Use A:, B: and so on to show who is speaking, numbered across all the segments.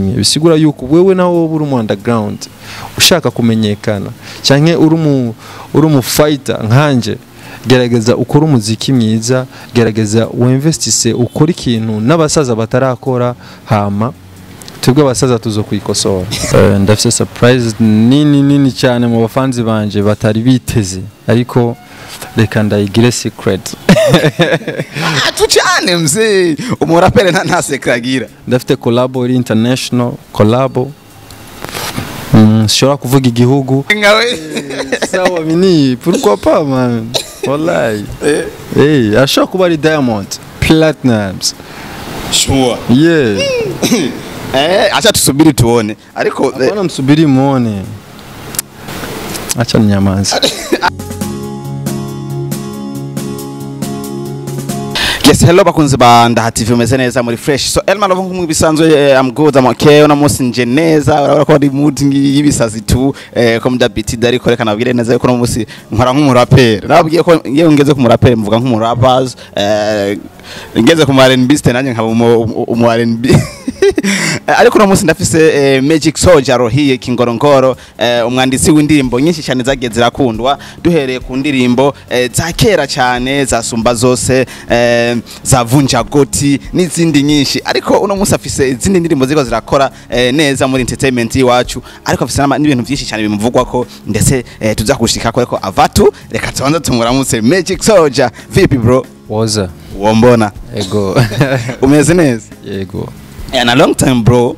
A: Bisigura yuko wewe nawe uri mu underground ushaka kumenyekana canke uri mu fighter nkanje, gerageza ukore umuziki mwiza, gerageza uinvestisse, ukore ikintu n'abasaza batarakora, hama twebwe abasaza tuzokwikosora. Ndafise surprise nini nini cyane mu bafanzi banje batari biteze, ariko reka ndayigire secret.
B: Tucane mzee, umurapere nta secret agira.
A: Ndafite collabo iri international collabo. Nshobora kuvuga igihugu.
B: Ngawe.
A: Sawa mini, pourquoi pas man. Wallahi. Ashobora kuba ari Diamond Platnumz.
B: Sure.
A: Yeah.
B: Acha tusubiri tuone. Ariko
A: hapana, msubiri muone. Acha ninyamaze.
B: Yes, hello bakunzi ba Ndaha TV, umeze neza muri fresh. So Elma Love nk'uko bisanzwe, I'm good, I'm okay. Uno munsi nje neza, urabona ko ari mood y'ibisazi tu, ko mudabiti dari ko reka nabwire neza yuko uno munsi nkora nk'umuraperi. Nabwiye ko ngiye ngeze ku muraperi mvuga nk'umurappers, ngeze ku R&B nanjye nkaba umu R&B. Ariko uno munsi ndafise Magic Soldier Rohiye Kingorongoro, umwanditsi w'indirimbo nyinshi cyane zagiye zirakundwa, duhereye ku ndirimbo za kera cyane za Sumba zose, za Vunja Goti n'izindi nyinshi. Ariko uno munsi afise izindi ndirimbo ziko zirakora neza muri entertainment iwacu, ariko afise n'ibintu byinshi cyane bimuvugwa ko ndetse tuza kushika ko. Ariko avatu reka tubanze tumuramutse. Magic Soldier, vipi bro?
A: Woza.
B: Wombona.
A: Ego.
B: Umeze neza?
A: Yego.
B: And a long time bro.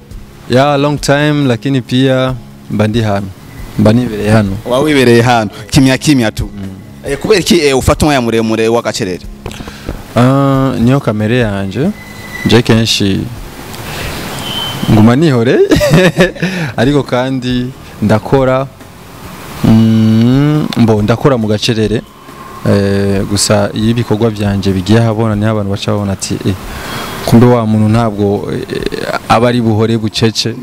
A: Yeah, long time, lakini pia mba ndi hano. Mba nibereye hano.
B: Wa wibereye hano kimya kimya tu. Kubera iki ufata umwanya muremure w'agacerere?
A: Niyo kamere yanje. Je kenshi nguma nihore ariko kandi ndakora, mbo ndakora mu gacerere. Gusa iyo ibikorwa byanje bigiye habona ni abantu baca babona ati kumbe wa muntu ntabwo aba ari buhore bucece,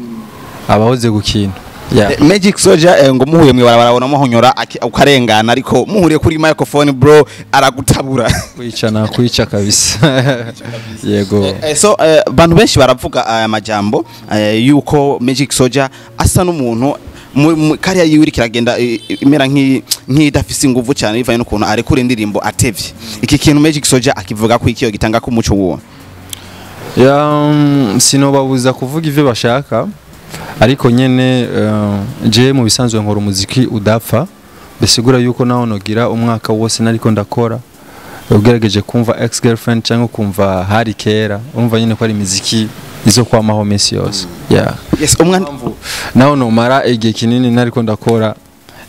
A: abahoze gukina. Yeah.
B: Magic Soldier, ngo muhuye mwe barabona muhonyora ukarengana, ariko muhuriye kuri microphone bro aragutabura.
A: Kwica na kwica kabisa. Yego.
B: So bantu benshi baravuga aya majambo yuko Magic Soldier asa n'umuntu kariya yiwe kiragenda imera nk'idafise inguvu cyane bivanye n'ukuntu arekura indirimbo atevye. Iki kintu Magic Soldier akivuga ko ikiyo gitanga ku muco wuwo.
A: Ya, sinobabuza kuvuga ivyo bashaka, ariko nyene je mu bisanzwe nkora umuziki udapfa, bisigura yuko naho nogira umwaka wose nariko ndakora, ugerageje kumva ex girlfriend cyangwa kumva hari kera, urumva nyene ko ari imiziki izo kwamaho misi yose. Yeah.
B: Yes, umwana
A: naho nomara igihe kinini nariko ndakora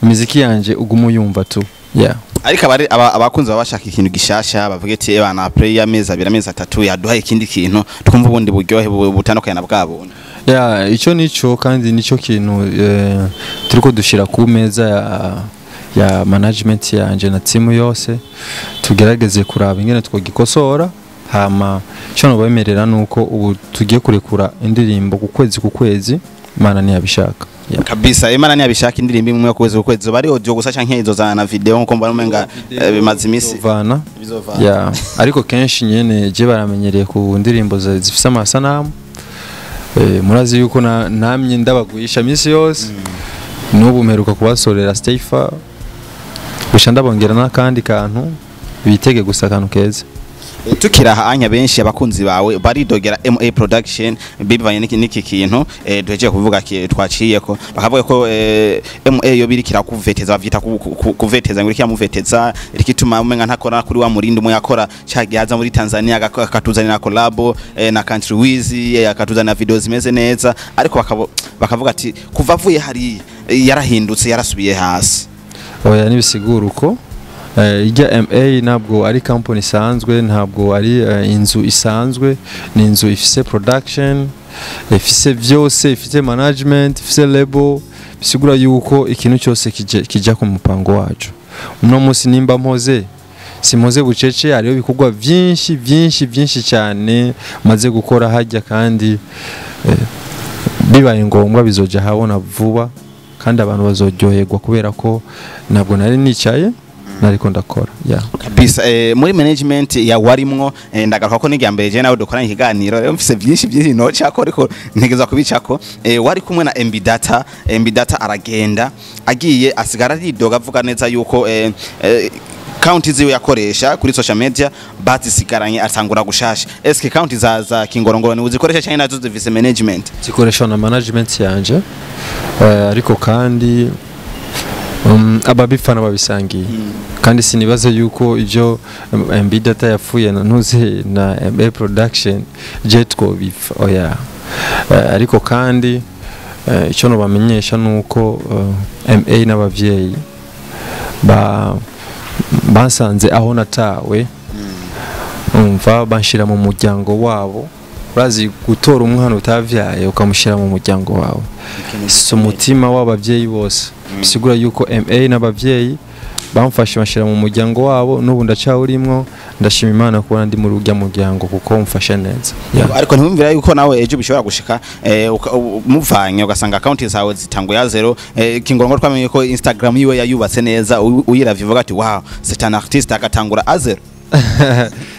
A: imiziki yanje ugumu yumva tu. Yeah.
B: Ariko abakunzi babashaka ikintu gishasha bavuge ati ebana play ya meza abiri amezi atatu yaduhaye ikindi kintu twumva ubundi buryohe butandukanye na bwabo.
A: Yeah, ico nico kandi nico kintu turiko dushira ku meza ya management yanje na team yose, tugerageze kuraba ingene twogikosora. Hama cyo nobemerera nuko ubu tugiye kurekura indirimbo ku kwezi ku kwezi, Imana ntiyabishaka. Yeah.
B: Kabisa, Imana ntiyabishaka indirimbo imwe ku kwezi ku kwezi bari audio gusa canke izo za na video nko mbona umenga bimaze imisi
A: bizovana. Yeah. Ariko kenshi nyene je baramenyereye ku ndirimbo zifise amasanamu. Murazi yuko namye ndabagwisha misi yose. N'ubu mperuka kubasorera Steifa, gusa ndabongera n'akandi kantu bitege gusa akantu keza.
B: Tukiraha anya benshi abakunzi bawe baridogera MA Production bibanye n'iki kintu duhejeje kuvuga twaciye ko bakavuga ko MA yo biri kirakuveteza, bavyita kuveteza ngo ikiyamuveteza rikituma umenga ntakora kuri wa murindi umwe yakora cyagiye muri Tanzania akatuzanira collab na Country Wiz, akatuzanira video zimeze neza, ariko bakavuga ati kuva avuye hari yarahindutse yarasubiye hasi.
A: Oya, nibisigura uko ijya MA ntabwo ari company isanzwe, ntabwo ari inzu isanzwe, ni inzu ifise production, ifise vyose, ifise management, ifise label, bisigura yuko ikintu cyose kijya ku mupango wacu. Uno munsi nimba mpoze simoze bucece, hariho ibikorwa vyinshi vyinshi vyinshi cyane maze gukora hajya, kandi bibaye ngombwa bizoja habona vuba, kandi abantu bazoryoherwa kubera ko ntabwo nari nicaye. Nariko ndakora, yeah.
B: Kabisa. Muri management ya warimwo, ndagaruka ko n'igihe mbere je nawe dukoranye ikiganiro, rero mfise byinshi byinshi nocako, ariko ntegeza kubicako. Wari kumwe na MB Data. MB Data aragenda, agiye asigara aridoga, avuga neza yuko account ziwe yakoresha kuri social media bazisigaranye, atangura gushasha. Eske account za Kingorongoro ni uzikoresha cyane, nazo zifise management?
A: Zikoreshwa na management yanje, ariko kandi ababifana babisangiye, kandi sinibaza yuko ibyo MB Data yapfuye na ntuze na MA Production je twobipfa, oya. Ariko kandi icyo nobamenyesha nuko MA n'abavyeyi ba basanze aho natawe, umva, banshira mu muryango wabo. Urazi gutora umwana utavyaye ukamushyira mu muryango wawe, si umutima w'ababyeyi bose. Bisigura yuko MA n'ababyeyi bamfashe bashyira mu muryango wabo, n'ubu ndacyawurimwo. Ndashima Imana kubona ndi muri urya muryango kuko mfashe neza. Yeah.
B: Ariko ntiwumvira yuko nawe ejo bishobora gushika, muvanye ugasanga account zawe zitanguye ya zero? Kingorongoro twamenye ko Instagram yiwe yayubatse neza, uyiravye uvuga ati: "Wow, c'est un artiste", agatangura à zéro.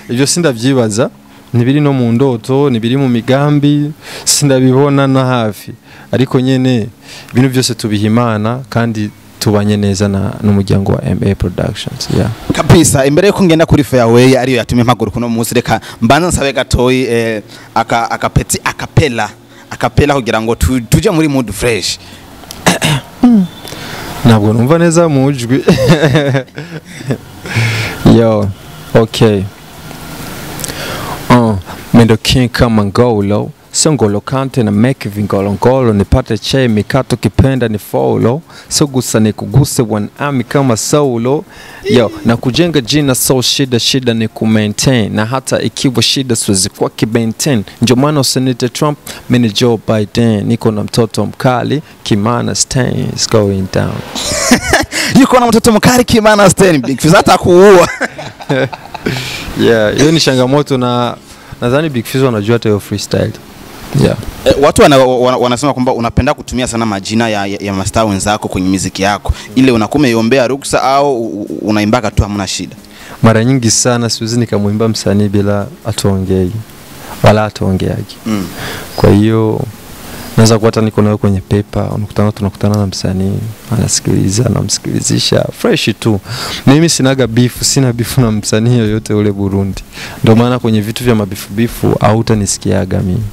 A: Ibyo sindabyibaza, ntibiri no mu ndoto, ntibiri mu migambi, sindabibona na hafi. Ariko nyene ibintu byose tubiha Imana, kandi tubanye neza na n'umuryango wa MA Productions, yeah.
B: Kabisa. Imbere yuko ngenda kuri Fairway, ariyo yatumye mpaguruka uno munsi, reka mbanza nsabe gatoyi aka petit acapella, acapella, kugira ngo tuje muri mood fresh.
A: Ntabwo numva neza mu jwi. Yo, okay. Mendo king kama ngolo sio Ngolo Kante na make vingolongolo, nipate che mikato kipenda ni follow, so gusa ni kuguse one army kama solo, yo, na kujenga jina, so shida shida ni ku maintain, na hata ikiwa shida siwezi kuwa ki-maintain. Ndio maana usinite Trump, mimi ni Joe Biden, niko na mtoto mkali Kimana Stain is going down.
B: Yuko na mtoto mkali Kimana Stain, Big Fizz atakuua.
A: Yeah, hiyo ni changamoto, na nadhani Big Fizz wanajua hata hiyo freestyle. Yeah.
B: Watu wanasema kwamba unapenda kutumia sana majina ya mastaa wenzako kwenye miziki yako. Ile unakuwa umeiombea ruksa au unaimbaga tu, hamna shida?
A: Mara nyingi sana siwezi nikamwimba msanii bila atuongei wala atuongeagi. Kwa hiyo naweza kuwa hata niko nayo kwenye paper, unakutana, tunakutana na msanii anasikiliza, namsikilizisha fresh tu. Mimi sinaga bifu, sina bifu na msanii yoyote ule Burundi. Ndio maana kwenye vitu vya mabifu bifu hautanisikiaga mimi.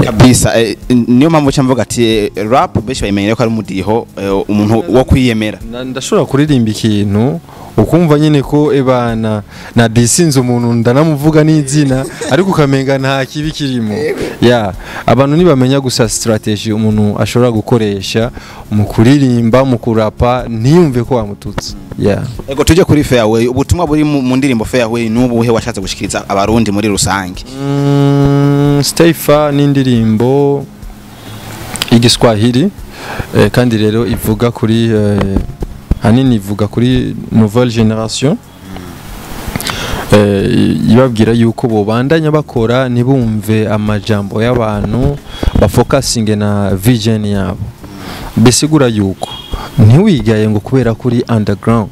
B: Kabisa. Niyo mpamvu cyamvuga ati rap benshi bayimenyera ko ari umudiho umuntu wo kwiyemera.
A: Ndashobora kuririmba ikintu ukumva nyine ko ebana na disinze umuntu, ndanamuvuga n'izina, ariko ukamenga nta kibi kirimo. Ya, abantu ntibamenya gusa strategy umuntu ashobora gukoresha mu kuririmba, mu kurapa, ntiyumve ko wamututse. Yeah.
B: Ego, tuje kuri Fairway. Ubutumwa buri mu ndirimbo Fairway n'ubuhe washatse gushikiriza abarundi muri rusange?
A: Stay Far ni indirimbo y'igiswahili, kandi rero ivuga kuri hanini ivuga kuri nouvelle génération, ibabwira yuko bobandanya bakora, ntibumve amajambo y'abantu, bafokasinge na vision yabo. Bisigura yuko ntiwigaye ngo kubera kuri underground,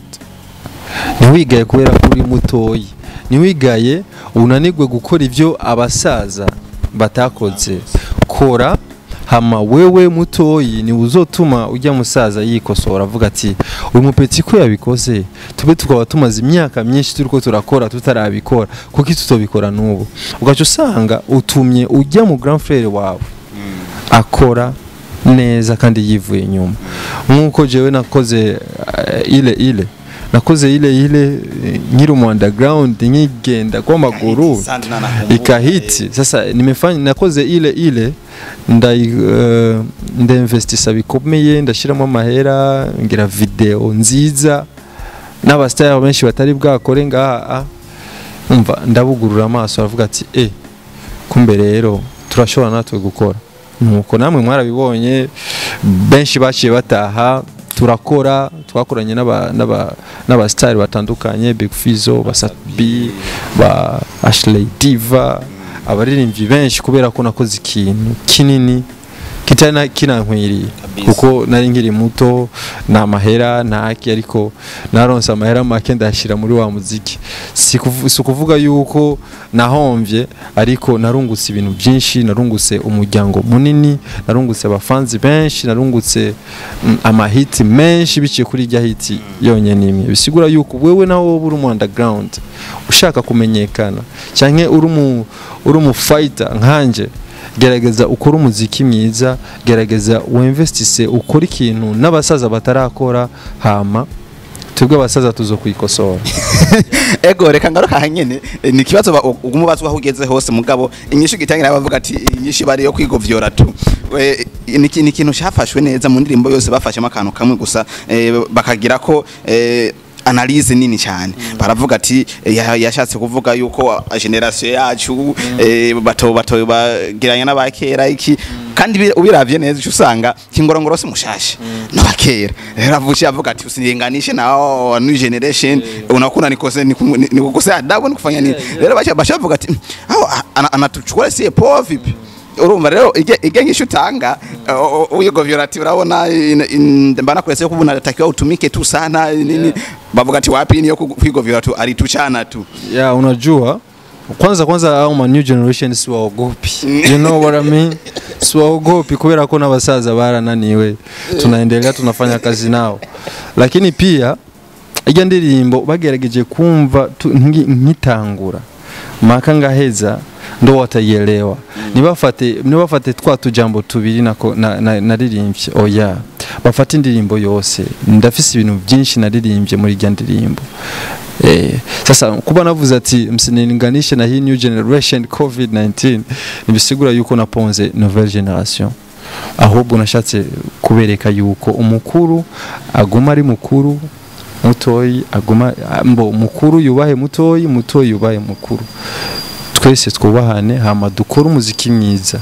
A: ntiwigaye kubera kuri mutoyi, ntiwigaye unanigwe gukora ibyo abasaza batakoze. Kora, hama wewe mutoyi ni uzotuma ujya musaza yikosora, avuga ati: "Uyu mupeti ko yabikoze, tube tukaba tumaze imyaka myinshi turiko turakora tutarabikora, kuki tutobikora n'ubu?" Ugaca usanga utumye ujya mu grand frère wawe akora neza kandi yivuye inyuma, nk'uko jewe nakoze ile ile, nakoze ile ile nkiri mu underground, nkigenda kw'amaguru, ikahiti. Sasa nimefanya, nakoze ile ile, ndainvestisa bikomeye, ndashiramo amahera, ngira video nziza n'abasitari benshi batari bwakore ngaha. Umva, ndabugurura amaso, aravuga ati: "Eh, kumbe rero turashobora natwe gukora." Nuko namwe mwarabibonye, benshi baciye bataha, turakora, twakoranye n'abasitari batandukanye, Big Fizzo, ba Sat-B, ba Ashley Diva, abaririmbyi benshi, kubera ko nakoze ikintu kinini kitari kinankwiriye. Kuko nari nkiri muto, nta mahera ntaki, ariko naronse amahera make ndayashyira muri wa muziki. Si ukuvuga yuko nahomvye, ariko narungutse ibintu byinshi, narungutse umuryango munini, narungutse abafanzi benshi, narungutse amahiti menshi biciye kuri irya hiti yonyene imwe. Bisigura yuko wewe nawe wowe uri mu underground ushaka kumenyekana canke uri mu fighter nkanje, gerageza ukore umuziki mwiza, gerageza uinvestise, ukore ikintu n'abasaza batarakora, hama twebwe abasaza tuzokwikosora.
B: Ego, reka ngaruka hanyene, ni kibazo uguma ubazwa aho ugeze hose, mugabo inyishu gitangira bavuga ati inyishu bari yo kwigovyora tu. Ni ikintu cyafashwe neza mu ndirimbo yose, bafashemo akantu kamwe gusa, bakagira ko analyse nini cyane. Baravuga ati yashatse kuvuga yuko generation yacu bato bato bagiranye n'abakera iki, kandi ubiravye neza uca usanga Kingorongoro si mushasha n'abakera. Rero avuye avuga ati usilinganishe na new generation, unakuna nikose nikukosea adabu nikufanya nini. Rero bacha bavuga ati aho anatuchukua sie poa vipi. Urumva rero ige nyishu utanga uyigovyora ati urabona mbana kwese ko unatakiwa utumike tu sana nini, bavuga ati wapi niyo kwigovyora tu alituchana tu.
A: Yeah, unajua kwanza au ma new generation siwaogopi. You know what I mean? Siwaogopi kubera ko n'abasaza barananiwe, tunaendelea tunafanya kazi nao. Lakini pia irya ndirimbo bagerageje kumva nkitangura maka ngaheza ndo watayelewa. Nibafate twa tujambo tubiri nako naririmbye, oya bafate indirimbo yose. Ndafise ibintu byinshi naririmbye muri irya ndirimbo. Sasa kuba navuze ati msinilinganishe na hii new generation COVID-19, nibisigura yuko naponze nouvelle generation, ahubwo nashatse kubereka yuko umukuru aguma ari mukuru, mutoyi aguma mbo mukuru yubahe mutoyi, mutoyi yubahe mukuru, twese twubahane, hama dukore umuziki mwiza,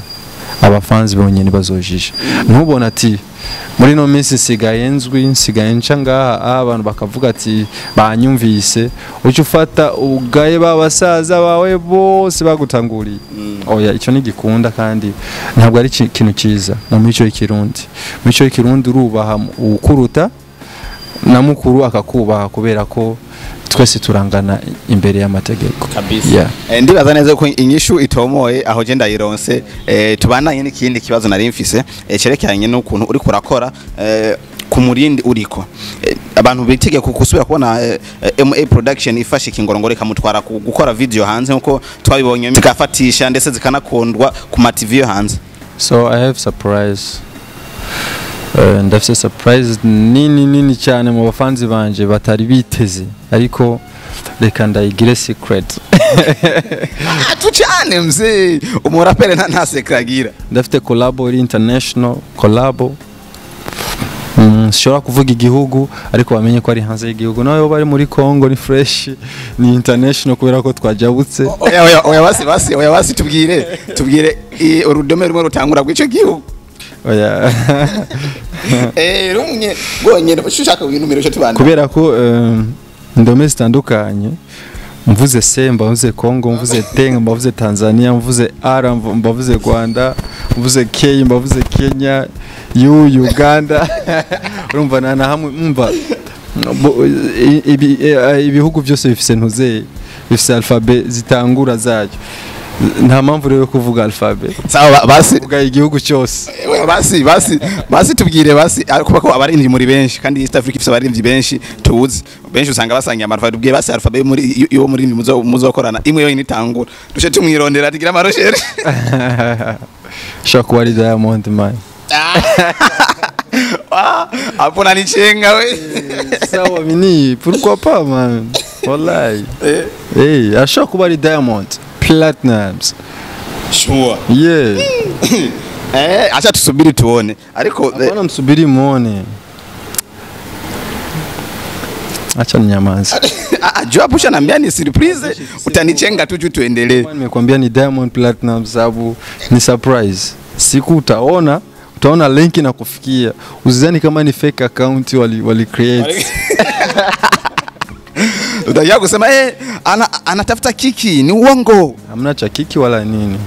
A: abafanzi bonyene bazojisha. Ntubona ati muri no minsi nsigaye nzwi, nsigaye nca ngaha, abantu bakavuga ati banyumvise, uca ufata ugaye babasaza bawe bose bagutanguriye. Oya, icyo ni gikunda kandi ntabwo ari ikintu cyiza mu mico y'ikirundi. Mu mico y'ikirundi urubaha ukuruta na mukuru akakubaha, kubera ko twese turangana imbere y'amategeko.
B: Kabisa. Ndibaza neza ko inyishu itomoye aho je ndayironse. Tubananye n'ikindi kibazo nari mfise, cerekeranye n'ukuntu uri kurakora ku murindi uriko. Abantu bitege gusubira kubona MA Production ifashe Kingorongoro ikamutwara gukora video hanze, nkuko twabibonye zikafatisha ndetse zikanakundwa ku ma TV yo hanze.
A: So I have surprise. Ndafise surprise nini nini cyane mu bafanzi banje batari biteze, ariko reka ndayigire secret.
B: Tuchane mzee, umurapere nta secret agira.
A: Ndafite collabo iri international collabo. Nshobora kuvuga igihugu ariko bamenye ko ari hanze y'igihugu, nawe bari muri Congo ni fresh, ni international kubera ko twajabutse.
B: Oya oya oya, basi basi, oya basi, tubwire urudome rumwe rutangura rw'ico gihugu.
A: Oya.
B: Rumwe rwonyene ushaka winumira ico tubana.
A: Kubera ko indome zitandukanye, mvuze C mbavuze Congo, mvuze T mbavuze Tanzania, mvuze R mbavuze Rwanda, mvuze K mbavuze Kenya, U Uganda. Urumva na hamwe mumva ibihugu byose bifise ntuze bifise alphabet zitangura zayo. Nta mpamvu rero yo kuvuga alphabet.
B: Sawa basi,
A: kuvuga igihugu cyose.
B: Basi basi basi, tubwire basi, ariko ko abaririmbyi muri benshi kandi East Africa ifise abaririmbyi benshi tuzi, benshi usanga basangiye ama alphabet. Tubwire basi alphabet muri yo muri muzokorana imwe yonyine itangura, duce tumwirondera tugira amarosheri.
A: Shobora kuba ari Diamond man.
B: Hapo nanichenga we.
A: Sawa mini, pourquoi pas man. Wallahi. Ashobora kuba ari Diamond Platnumz.
B: Sure.
A: Yeah.
B: Acha tusubiri tuone. Ariko
A: hapana, msubiri muone. Acha ninyamaze.
B: Jua pusha naambia ni surprise, utanichenga tu juu tuendelee.
A: Nimekuambia ni Diamond Platnumz sababu ni surprise. Siku utaona link na kufikia. Usizani kama ni fake account wali create.
B: Utaja kusema anatafuta kiki, ni uongo.
A: Hamna cha kiki wala nini.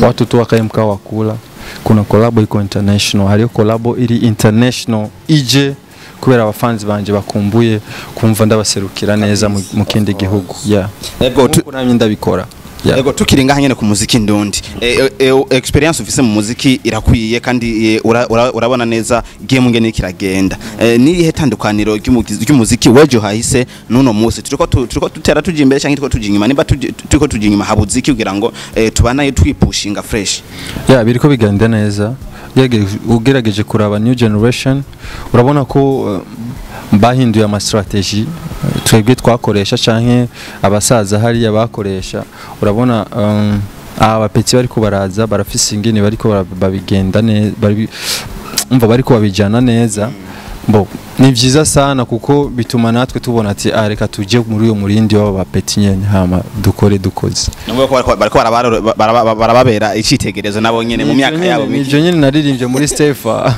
A: Watu tu wakae mkao wa kula. Kuna collabo iko international, hariyo collabo iri international ije kubera abafanzi banje bakumbuye kumva ndabaserukira neza mu kindi gihugu, yeah.
B: Ego.
A: Nkuko namye ndabikora, yeah.
B: Ego, tukiri ngaha nyene ku muziki ndundi, experience ufise mu muziki irakwiye kandi urabona neza game ngene kiragenda. Niyihe tandukaniro ry'umuziki wejo hahise nuno munsi? Turiko tutera tuja imbere canke turiko tuja inyuma? Nimba turiko tuja inyuma, habuziki kugira ngo tubanaye twipushinga fresh?
A: Yeah, biriko bigenda neza. Ugerageje kuraba new generation, urabona ko bahinduye ama strategy twebwe twakoresha canke abasaza hariya bakoresha. Urabona aba petits bariko baraza barafise ingene bariko babigenda neza, umva, bariko babijana neza. Bo ni vyiza sana kuko bituma natwe tubona ati: "Ah, reka tuje muri uyo murindi w'aba petits nyene, hama dukore dukoze."
B: Nubwo ko bariko barababera icitegerezo nabo nyene mu myaka yabo mike.
A: Nivyo nyene naririmbye muri Stefa,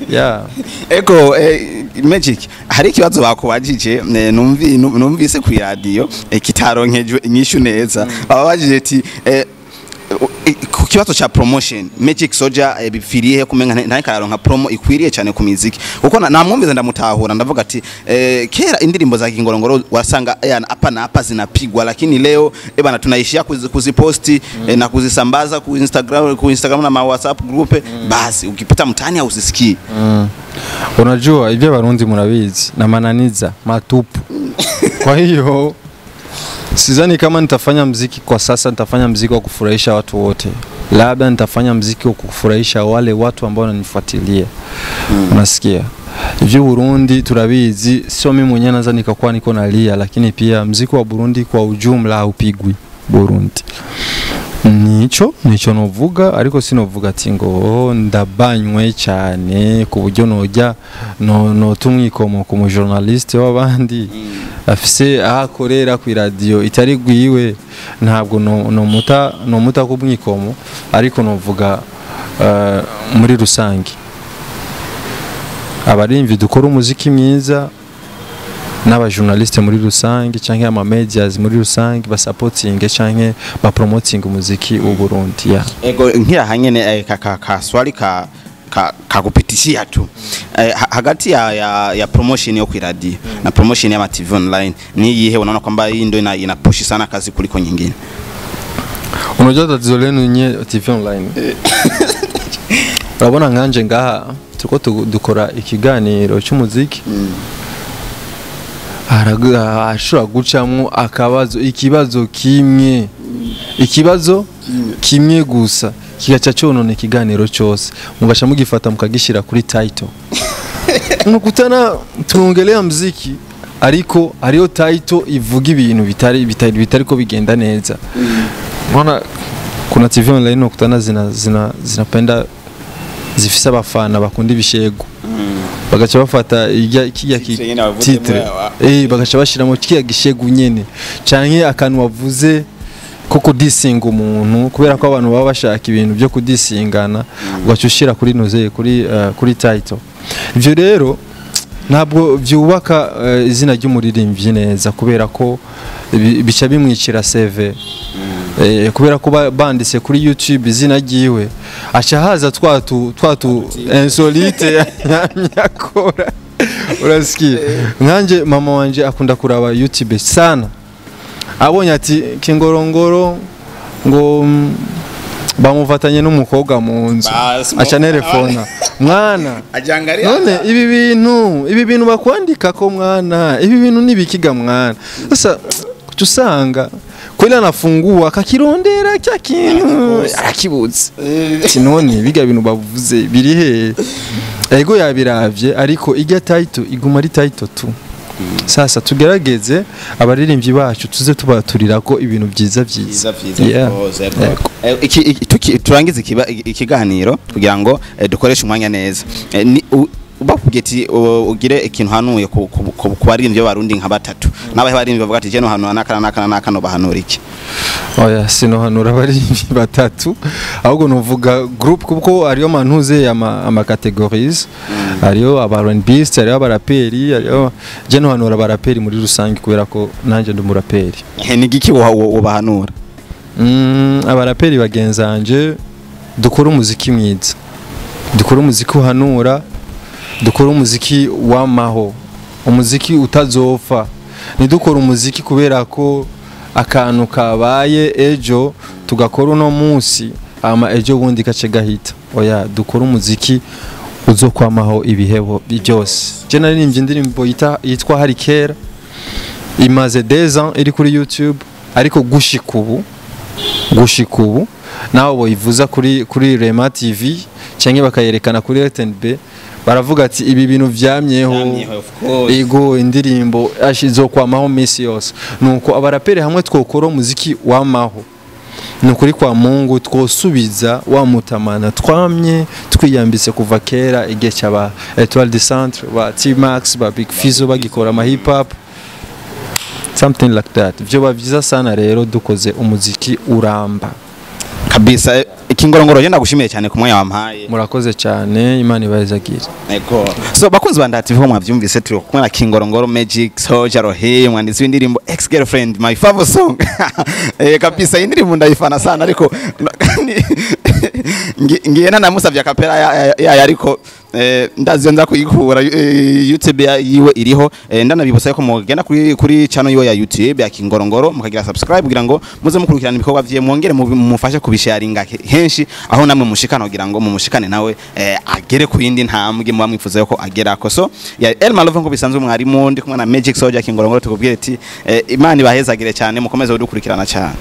A: yeah.
B: Ego, Magic, hari ikibazo bakubajije, numvise ku radio, kitaronkejwe inyishu neza. Babajije ati ku kibazo cha promotion, Magic Soldier bipfiriye he kumenga nta kararonka promo ikwiriye cyane ku miziki? Kuko namwumvise ndamutahura, ndavuga ati kera indirimbo za Kingorongoro wasanga hapa na hapa zinapigwa, lakini leo bana tunaishia kuziposti na kuzisambaza ku Instagram na ma WhatsApp group, basi ukipita mtaani hausisikii.
A: Unajua ibyo Abarundi murabizi na mananiza matupu. Kwa hiyo sidhani kama nitafanya mziki kwa sasa, nitafanya mziki wa kufurahisha watu wote. Labda nitafanya mziki wa kufurahisha wale watu ambao wananifuatilia. Unasikia? Ivyo Burundi turabizi, sio mimi mwenyewe naweza nikakuwa niko nalia, lakini pia mziki wa Burundi kwa ujumla haupigwi Burundi. Nico novuga, ariko sinovuga ati ngo: "Oh, ndabanywe cyane ku buryo nojya no tumwikomo ku mu journaliste w'abandi afise aho akorera ku radio itari gwiwe." Ntabwo no muta ku mwikomo, ariko novuga muri rusange abarimvi dukora umuziki mwiza n'abajournaliste muri rusange canke ama medias muri rusange basapotinge canke bapromotinge umuziki w'u Burundi, yeah.
B: Ego, nkira hanyene ka swali ka kakupitishia tu, hagati ya promotion yo ku radio na promotion ya TV online, ni iyihe unaona kwamba hii ndio ina push sana kazi kuliko nyingine?
A: Unajua tatizo lenu nye TV online, urabona nkanje ngaha turiko dukora ikiganiro cy'umuziki, ashobora gucamwo akabazo, ikibazo kimwe, ikibazo kimwe gusa kigaca conona ikiganiro cyose, mugaca mugifata mukagishira kuri title. Unakutana tunaongelea mziki, ariko hariyo title ivuga ibintu bitari ko bigenda neza. Unaona kuna TV online unakutana zinapenda zifise abafana bakunda ibishego, bagaca bafata ijya kijya
B: Titre nyene bavuze.
A: Titre bagaca bashiramo kiya gishegu nyene canke akantu wavuze ko kudisinga umuntu, kubera ko abantu baba bashaka ibintu byo kudisingana, ugaca ushira kuri noze kuri title. Ivyo rero ntabwo byubaka izina ry'umuririmbyi neza, kubera ko bica bimwicira CV, kubera ko banditse kuri YouTube izina ryiwe, aca haza twatu insolite yakora. Urasikia, nkanje mama wanje akunda kuraba YouTube sana, abonye ati Kingorongoro ngo bamufatanye n'umukobwa mu nzu,
B: Basi,
A: aca nerefona: "Mwana,
B: ajangalia
A: none ibi bintu bakwandika ko mwana, ibi bintu nibikiga mwana?" Sasa kuca usanga kweli anafungua akakirondera cya kintu arakibuze, ati: "None biga bintu bavuze biri he?" Ego, yabiravye, ariko ijya title iguma ari title tu. Sasa tugerageze abaririmbyi bacu tuze tubaturira ko ibintu byiza byiza.
B: Vyiza vyiza. Rwose, yego.
A: Yego.
B: Turangize ikiganiro kugira ngo dukoreshe umwanya neza. Bakubwiye ati ugire ikintu hanuye ku baririmbyi b'Abarundi nka batatu, n'abahe baririmbyi bavuga ati: "Je no hanura n'aka n'aka n'aka," no bahanura iki?
A: Oya, sinohanura abaririmbyi batatu, ahubwo nuvuga group, kuko hariyo mantuze ama categories, hariyo aba R&B, hariyo abaraperi, hariyo je nohanura abaraperi muri rusange kubera ko nanjye ndi umuraperi.
B: Ni igiki wobahanura?
A: Abaraperi bagenzanje Dukore umuziki mwiza, dukore umuziki uhanura, dukore umuziki w'amaho, umuziki utazopfa. Ntidukore umuziki kubera ko akantu kabaye ejo tugakora uno munsi, ama ejo bundi gace gahita. Oya, dukore umuziki uzokwamaho ibihebo byose. Je naririmbye indirimbo yitwa Hari Kera, imaze 2 ans iri kuri YouTube, ariko gushika ubu naho boyivuza kuri Rema TV cyangwa bakayerekana kuri RTNB, baravuga ati ibi bintu vyamyeho.
B: Vyamyeho, of course.
A: Ego, indirimbo izokwamaho minsi yose. Nuko abaraperi hamwe twokora umuziki wamaho, ni ukuri kwa Mungu twosubiza wa mutamana twamye twiyambitse kuva kera, igihe cy'aba Etoile du Centre, ba T-Max, ba Big Fizzo bagikora ama hip hop, something like that. Vyoba vyiza sana rero dukoze umuziki uramba.
B: Kabisa. Ikingorongoro, je ndagushimiye cyane ku mwanya wampaye.
A: Murakoze cyane, Imana ibahezagire.
B: Ego. So bakunzi ba Ndaha TV, ho mwavyumvise, turi kumwe na Kingorongoro Magic Soldier Rohe, umwanditsi w'indirimbo Ex Girlfriend, my favorite song. Kabisa, iyi ndirimbo ndayifana sana, ariko ngiye nanamusavye acapella yayo, ariko ndazi nza kuyikura YouTube yiwe iriho. Ndanabibutsa ko mugenda kuri channel yiwe ya YouTube ya Kingorongoro, mukagira subscribe kugira ngo muze mukurikirana ibikorwa vye, mwongere mumufashe kubisharinga henshi aho namwe mushikana, kugira ngo mumushikane nawe agere ku yindi ntambwe muba mwifuza yuko agerako. So ya Elma Love, nko bisanzwe mwarimu, ndi kumwe na Magic Soldier Kingorongoro, tukubwire ati Imana ibahezagire cyane, mukomeze kudukurikirana cyane.